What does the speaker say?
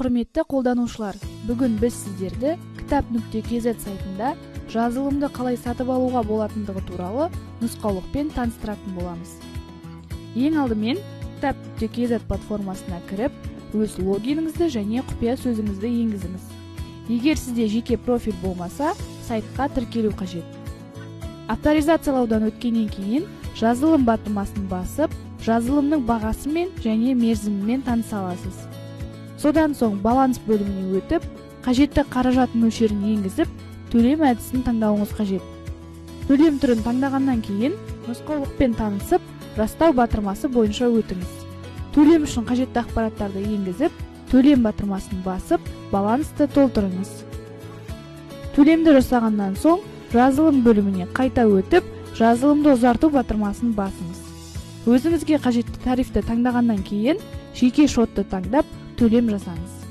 Құрметті қолданушылар, бүгін біз сіздерді kitap.kz сайтында жазылымды қалай сатып алуға болатындығы туралы нұсқаулықпен таныстыратын боламыз. Ең алдымен kitap.kz платформасына кіріп, өз логиніңізді және құпия сөзіңізді енгізіңіз. Егер сізде жеке профиль болмаса, сайтқа тіркелу қажет. Авторизациялаудан өткеннен кейін жазылым батырмасын басып, жазылымның бағасымен және мерзімімен таныса аласыз. Содан соң баланс бөліміне өтіп, қажетті қаражат мөлшерін енгізіп, төлем әдісін таңдауыңыз қажет. Төлем түрін таңдағаннан кейін нұсқаулықпен танысып, растау батырмасы бойынша өтіңіз. Төлем үшін қажетті ақпараттарды енгізіп, төлем батырмасын басып, балансты толтырыңыз. Төлемді жасағаннан соң жазылым бөліміне қайта өтіп, жазылымды ұзарту батырмасын басыңыз. Өзіңізге қажетті тарифті таңдағаннан кейін жеке шотты таңдап, төлем жасаңыз.